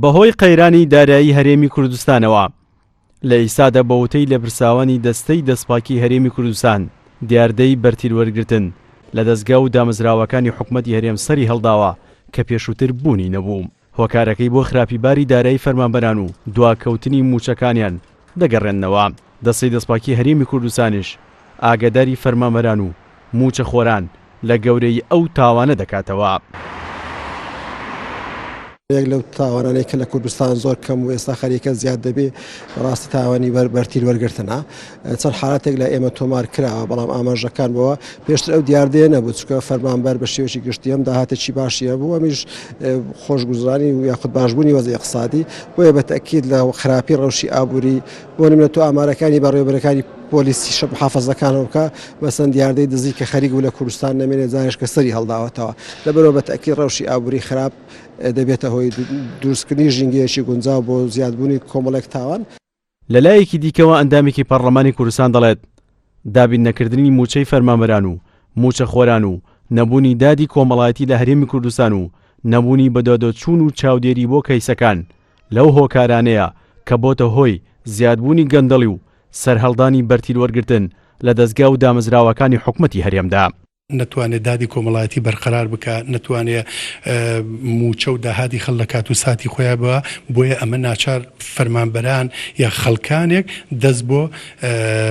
بەهۆی قەیرانی دارایی هەرێمی کوردستانەوە، لە ئیستادا بە وتەی لێپرساوانی دەستەی دەستپاکی هەرێمی کوردستان، دیاردەی بەرتیل وەرگرتن لە دەزگا و دامەزراوەکانی حکومەتی هەرێم سەری هەڵداوە کە پێشووتر بوونی نەبوو. هۆکارەکەی بۆ خراپی باری دارایی فەرمانبەران و دواکەوتنی مووچەکانیان دەگەڕێننەوە. دەستەی دەستپاکی هەرێمی کوردستانیش ئاگاداری فەرمانبەران و مووچەخۆران لە گەورەیی ئەو تاوانە دەکاتەوە. یەک لەو تاوانانەی کە لە کوردستان زۆر کەم و ئێستا خەریکە زیاد دەبێ بەڕاستی تاوانی بەر بەرتیل وەرگرتنە چەند حالاتێک لە ئێمە تۆمار کراوە بەڵام ئاماژەکان بەوە پێشتر ئەو دیاردەیە نەبوو چونکە فەرمانبەر بە شێوەیەکی گشتی ئەم داهاتێکی باشی هەبوو ئەمیش خۆشگوزرانی و یاخود باشبوونی وەزعی ئیقتسادی بۆیە بە تەئکید لە خراپی ڕەوشی ئابووری بۆ نمونە تۆ ئامارەکانی بەڕێوەبەرەکانی پۆلیسی شە محافەزەکانەوە بکە مەسەن دیاردەی دزی کە خەریک بوو لە کوردستان نەمێنێ جارێش کە سەری هەڵداوەتەوە لەبەرەوە بە تەئکید ڕەوشی ئابووری خراپ دەبێتە هۆی دروستکردنی ژینگەیەکی گونجاو بۆ زیادبوونی کۆمەڵێک تاوان. لەلایەکی دیکەوە ئەندامێکی پەڕڵەمانی کوردستان دەڵێت، دابین نەکردنی مووچەی فەرمانبەران و مووچەخۆران و نەبوونی دادی کۆمەڵایەتی لە هەرێمی کوردستان و نەبوونی بەدواداچوون و چاودێری بۆ کەیسەکان لەو هۆکارانەیە کە بۆتە هۆی زیادبوونی گەندەڵی و سەرهەڵدانی بەرتیل وەرگرتن لە دەزگا و دامەزراوەکانی حکومەتی هەرێمدا. نەتوانێ دادی کۆمەڵایەتی بەرقەرار بکا، نەتوانێ مووچە و داهاتی خەڵک لە کات و ساتی خۆیا ببا، بۆیە ئەمە ناچار فەرمانبەران یا خەڵکانێک دەست بۆ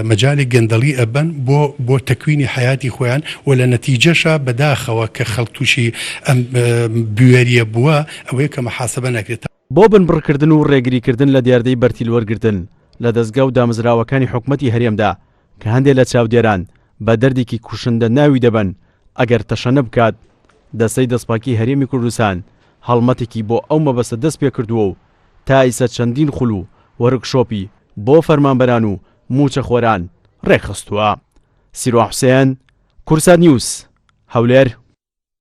مەجالی گەندەڵی ئەبەن بۆ بۆ تەکوینی حەیاتی خۆیان و لە نەتیجەشا بەداخەوە کە خەڵک تووشی ئەم بوێریە بووە ئەوەیە کە محاسبە ناکرێت. بۆ بنبڕکردن و ڕێگریکردن لە دیاردەی بەرتیل وەرگرتن لە دەزگا و دامەزراوەکانی حکومەتی هەرێمدا کە هەندێ لە چاودێران بە دەردێکی کوشندە ناوی دەبەن ئەگەر تەشەنە بکات، دەستەی دەستپاکی هەرێمی کوردستان هەڵمەتێکی بۆ ئەو مەبەستە دەست پێکردووە و تا ئیسە چەندین خول و وۆرکشۆپی بۆ فەرمانبەران و مووچەخۆران ڕێکخستووە. سیروان حوسێن، کوردسات نیوز، هەولێر.